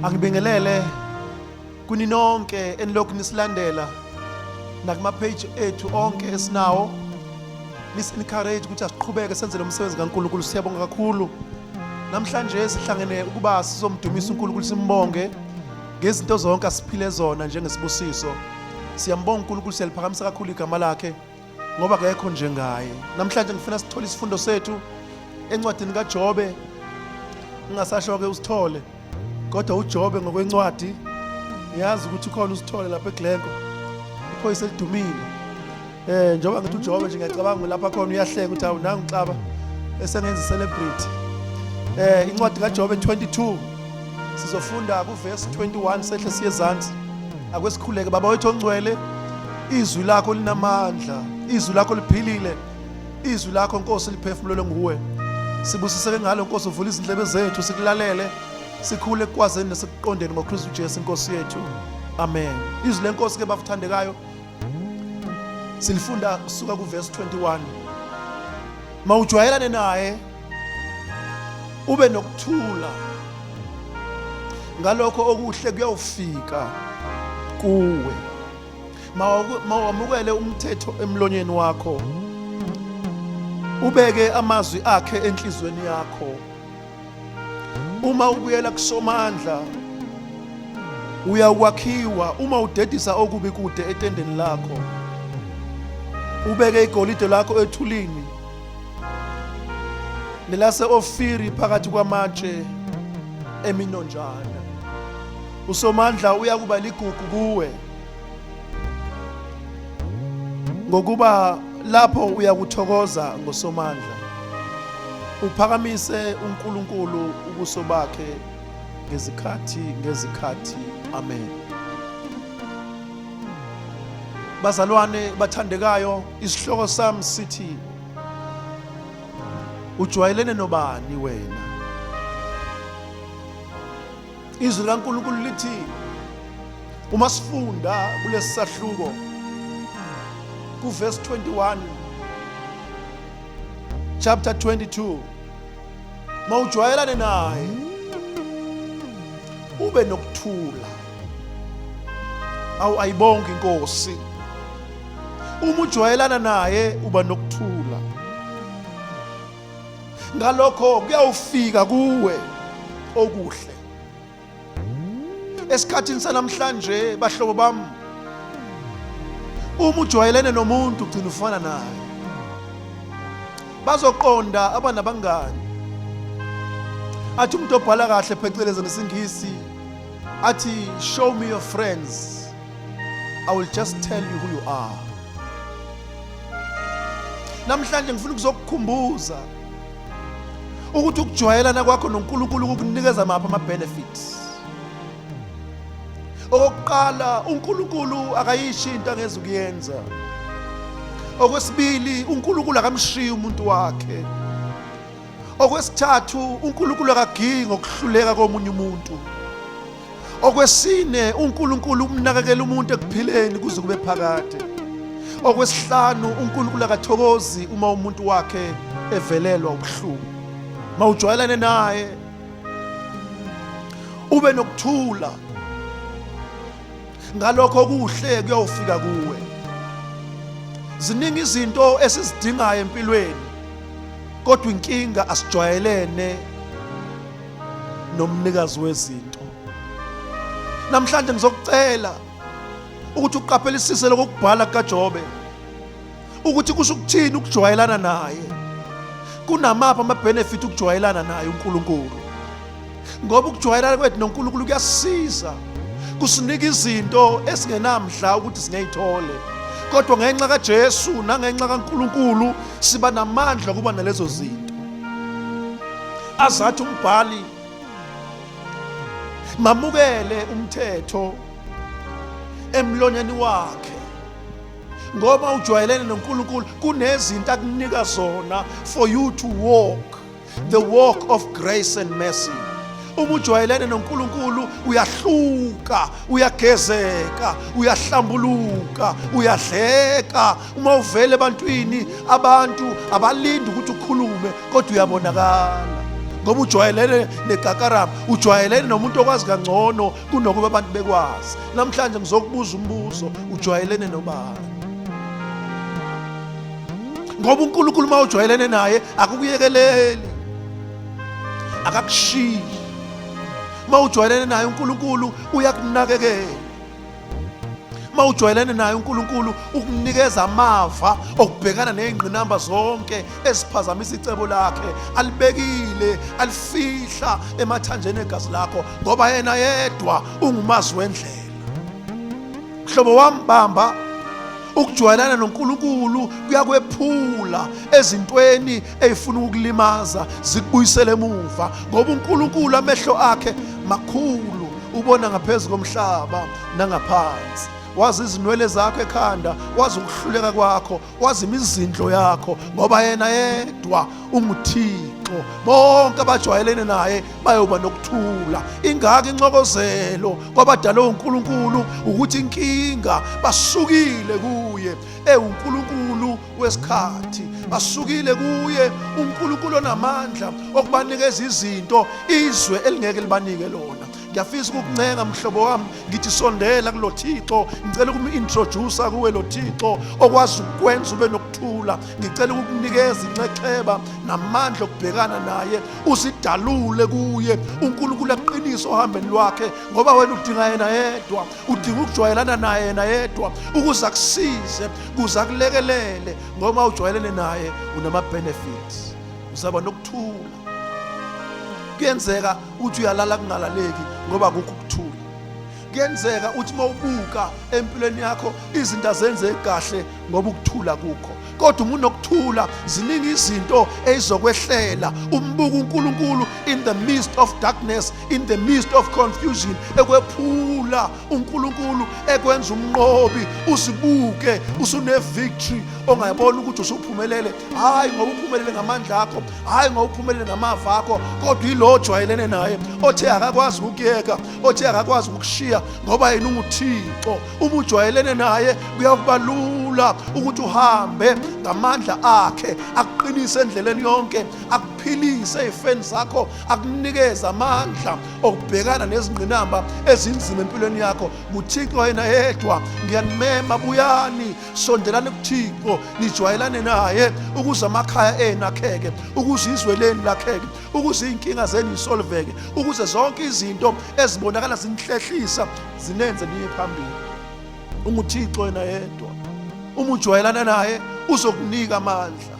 Angibingelele kuninonke enilokhu nisilandela nakuma page ethu onke esinawo, nisi encourage ukuthi asiqhubeke senze lo msebenzi kaNkulunkulu. Siyabonga kakhulu. Namhlanje sihlangene ukuba sizomdumisa uNkulunkulu, simbonge ngezinto zonke asiphile zona njengesibusiso. Siyambonga uNkulunkulu, siyaliphakamisa kakhulu igama lakhe ngoba akekho njengaye. Namhlanje ngifuna sithole isifundo sethu encwadini kaJobe. Ngingasasho-ke usithole, kodwa uJobe ngokwencwadi ngiyazi ukuthi ukhona usithole lapha eGlencoe, iphoyisa elidumile. Njengoba ngithi uJobe nje ngiyacabanga lapha khona uyahleka ukuthi awu nangu xaba esengenza celebrity. Incwadi kaJobe 22 sizofunda kuverse 21 sehle siye ezansi. Akwesikhuleke. Baba wethu ongcwele, izwi lakho linamandla, izwi lakho liphilile, izwi lakho Nkosi liphefumulelwe nguwe. Sibusiseke ngalo Nkosi, uvule izindlebe zethu sikulalele, sikhule ekwazeni nasekuqondeni ngoKristu Jesu inkosi yethu. Amen. Izwi lenkosi ke bafuthandekayo silifunda kusuka kuverse 21. Mawujwayelane naye ube nokuthula, ngalokho okuhle kuyawufika kuwe. Mawamukele umthetho emlonyeni wakho, ubeke amazwi akhe enhlizweni yakho. Uma ubuyela kuSomandla uyawakhiwa, uma udedisa okubi kude etendeni lakho, ubeke igolide lakho ethulini nelase-Ofiri phakathi kwamatshe eminonjana. USomandla uyakuba ligugu kuwe, ngokuba lapho uyakuthokoza ngoSomandla, uphakamise uNkulunkulu ubuso bakhe ngezikhathi ngezikhathi. Amen. Bazalwane bathandekayo, isihloko sami sithi ujwayelene nobani wena? Izwi likaNkulunkulu lithi uma sifunda kulesi sahluko kuverse 21 chapter 22, mawujwayelane naye ube nokuthula. Awu, ayibonge inkosi. Uma ujwayelana naye uba nokuthula, ngalokho kuyawufika kuwe okuhle. Esikhathini sanamhlanje bahlobo bami, uma ujwayelene nomuntu ugcina ufana naye. Bazoqonda abanabangani. Athi umuntu obhala kahle phecelezi ngesingisi athi, show me your friends, I will just tell you who you are. Namhlanje ngifuna ukuzokukhumbuza ukuthi ukujwayelana kwakho noNkulunkulu kukunikeza maphi ama-benefits. Okokuqala, uNkulunkulu akayisho into angeze ukuyenza. Okwesibili, uNkulunkulu akamshiyi umuntu wakhe. Okwesithathu, uNkulunkulu akagingi ngokuhluleka komunye umuntu. Okwesine, uNkulunkulu umnakekela umuntu ekuphileni kuze kube phakade. Okwesihlanu, uNkulunkulu akathokozi uma umuntu wakhe evelelwa ubuhlungu. Mawujwayelane naye ube nokuthula, ngalokho okuhle kuyawufika kuwe. Ziningi izinto esizidingayo empilweni, kodwa inkinga asijwayelene nomnikazi wezinto. Namhlanje ngizokucela ukuthi uqaphelisise lokho kubhala kukaJobe, ukuthi kusho ukuthini ukujwayelana naye. Kunamaphi ama-benefit ukujwayelana naye uNkulunkulu? Ngoba ukujwayelana kwethu noNkulunkulu kuyasisiza, kusinika izinto esingenamdla ukuthi singeyithole, kodwa ngenxa kaJesu nangenxa kaNkulunkulu siba namandla kuba nalezo zinto. Azathi umbhali, mamukele umthetho emlonyeni wakhe, ngoba ujwayelene noNkulunkulu kunezinto akunika zona for you to walk the walk of grace and mercy. Uma ujwayelene noNkulunkulu uyahluka, uyagezeka, uyahlambuluka, uyadleka. Uma uvela ebantwini, abantu abalindi ukuthi ukhulume, kodwa uyabonakala. Ngoba ujwayelene nekakarama, ujwayelene nomuntu okwazi kangcono kunokuba abantu bekwazi. Namhlanje ngizokubuza umbuzo, ujwayelene nobani? Ngoba uNkulunkulu uma ujwayelene naye akukuyekeleli, akakushiyi. Uma ujwayelene naye uNkulunkulu uyakunakekela. Uma ujwayelene naye uNkulunkulu ukunikeza amava okubhekana nezingqinamba zonke eziphazamisa icebo lakhe alibekile, alifihla emathanjeni egazi lakho, ngoba yena yedwa ungumazi wendlela. Mhlobo wami, bamba ukujwayelana noNkulunkulu kuyakwephula ezintweni ezifuna ukukulimaza, zikubuyisele emuva, ngoba uNkulunkulu amehlo akhe makhulu, ubona ngaphezu komhlaba nangaphansi. Wazi izinwele zakho ekhanda, wazi ukuhluleka kwakho, wazi imizindlo yakho, ngoba yena yedwa unguThixo. Bonke abajwayelene naye bayoba nokuthula. Ingaka inxokozelo kwabadala uNkulunkulu ukuthi inkinga basukile kuye ewuNkulunkulu wesikhathi, basukile kuye uNkulunkulu onamandla okubanikeza izinto izwe elingeke libanike lona. Ngiyafisa ukukuncenga mhlobo wami, ngithi sondela kulo Thixo, ngicela ukum-introduce kuwe lo Thixo okwazi ukukwenza ube nokuthula. Ngicela ukukunikeza inxexheba namandla okubhekana naye, usidalule kuye uNkulunkulu aqinise ohambeni lwakhe, ngoba wena udinga yena yedwa, udinga ukujwayelana naye yena yedwa ukuze akusize, kuze akulekelele, ngoba ujwayelene naye unama-benefits, uzaba nokuthula. Kuyenzeka uthi uyalala kungalaleki ngoba akukho ukuthula. Kuyenzeka uthi uma ubuka empilweni yakho izinto azenzeki kahle ngoba ukuthula kukho, kodwa uma unokuthula ziningi izinto ezizokwehlela. Umbuka uNkulunkulu in the midst of darkness, in the midst of confusion, ekwephula uNkulunkulu, ekwenza umnqobi, uzibuke usune victory ongayibona ukuthi usuphumelele. Hayi ngoba uphumelele ngamandla akho, hayi ngoba uphumelele ngamava akho, kodwa yilo ojwayelene naye othe akakwazi ukuyeka, othe akakwazi ukukushiya, ngoba yena unguThixo. Uma ujwayelene naye kuyakuba lula ukuthi uhambe ngamandla akhe, akuqinise endleleni yonke, akuphilise ezifeni zakho, akunikeze amandla okubhekana nezingqinamba ezinzima empilweni yakho. NguThixo yena yedwa. Ngiyanimema, buyani, sondelani kuThixo, nijwayelane naye ukuze amakhaya enu akheke, ukuze izwe lenu lakheke, ukuze iy'nkinga zenu yisolveke, ukuze zonke izinto ezibonakala zinihlehlisa zinenze niye phambili. UnguThixo yena yedwa. Uma ujwayelana naye uzokunika amandla.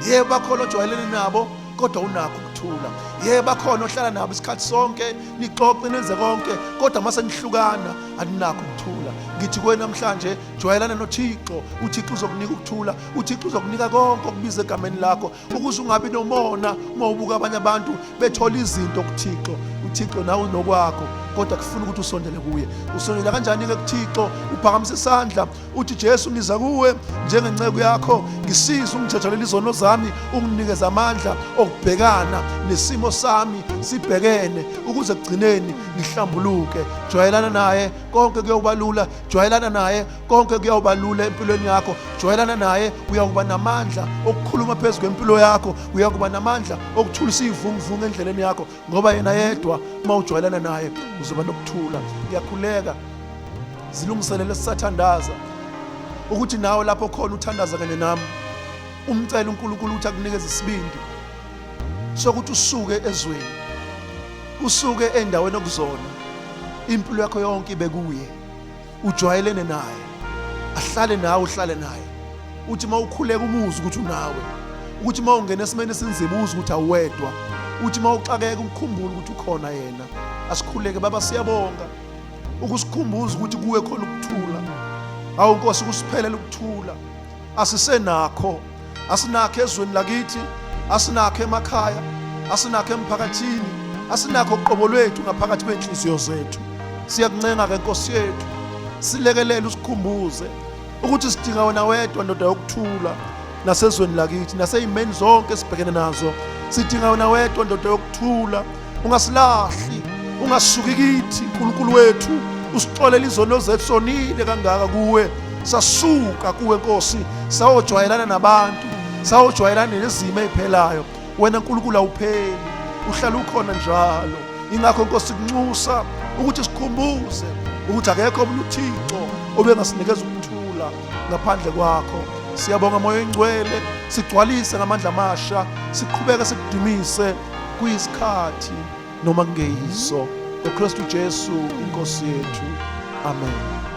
Yebo, bakhona ojwayelene nabo kodwa unakho ukuthula. Yebo, bakhona ohlala nabo isikhathi sonke, nixoxe nenze konke, kodwa mase nihlukana aninakho ukuthula. Ngithi kuwe namhlanje, jwayelana noThixo, uThixo uzokunika ukuthula, uThixo uzokunika konke okubiza egameni lakho, ukuze ungabi nomona uma ubuka abanye abantu bethola izinto kuThixo. uThixo nawe unokwakho, kodwa kufuna ukuthi usondele kuye. Usondela kanjani-ke kuThixo? Uphakamisa isandla uthi, Jesu, ngiza kuwe njengenceku yakho, ngisize ungithethelele izono zami, unginikeze amandla okubhekana nesimo sami sibhekene, ukuze kugcineni ngihlambuluke. Jwayelana naye, konke kuyoba lula. Jwayelana naye, konke kuyawuba lula empilweni yakho. Jwayelana naye, uyakuba namandla okukhuluma phezu kwempilo yakho, uyakuba namandla okuthulisa iy'vunguvungu endleleni yakho, ngoba yena yedwa uma ujwayelana naye uzoba nokuthula. Ngiyakhuleka, zilungiselele sisathandaza, ukuthi nawe lapho khona uthandaza kanye nami, umcele uNkulunkulu ukuthi akunikeze isibindi sokuthi usuke ezweni, usuke endaweni okuzona, impilo yakho yonke ibe kuye, ujwayelene naye, ahlale nawe, uhlale naye. Uthi uma ukhuleka umuzwe ukuthi unawe, ukuthi uma ungena esimeni esinzima uzwe ukuthi awuwedwa, uthi uma uxakeka ukukhumbule ukuthi ukhona yena. Asikhuleke. Baba, siyabonga ukusikhumbuza ukuthi kuwe khona ukuthula. Awu Nkosi, kusiphelele ukuthula. Asisenakho, asinakho ezweni lakithi, asinakho emakhaya, asinakho emphakathini, asinakho uqobo lwethu ngaphakathi kwenhliziyo zethu. Siyakuncenga ke Nkosi yethu, silekelele, usikhumbuze ukuthi sidinga wena wedwa, ndoda yokuthula, nasezweni lakithi naseyimeni zonke esibhekene nazo. Sidinga wena wedwa, ndoda yokuthula. Ungasilahli, ungasuki kithi, Nkulunkulu wethu. Usixolele izono zethu, sonile kangaka kuwe, sasuka kuwe Nkosi, sawojwayelana nabantu, sawojwayelana nezimo eziphelayo. Wena Nkulunkulu awupheli. Uhlala ukhona njalo. Ingakho Nkosi kunxusa ukuthi sikhumbuze ukuthi akekho omunye uThixo obengasinikeza ukuthula ngaphandle kwakho. Siyabonga Moya Oyingcwele, sigcwalise ngamandla amasha, siqhubeke sikudumise kuyisikhathi noma kungeyiso. NgoKristu Jesu inkosi yethu. Amen.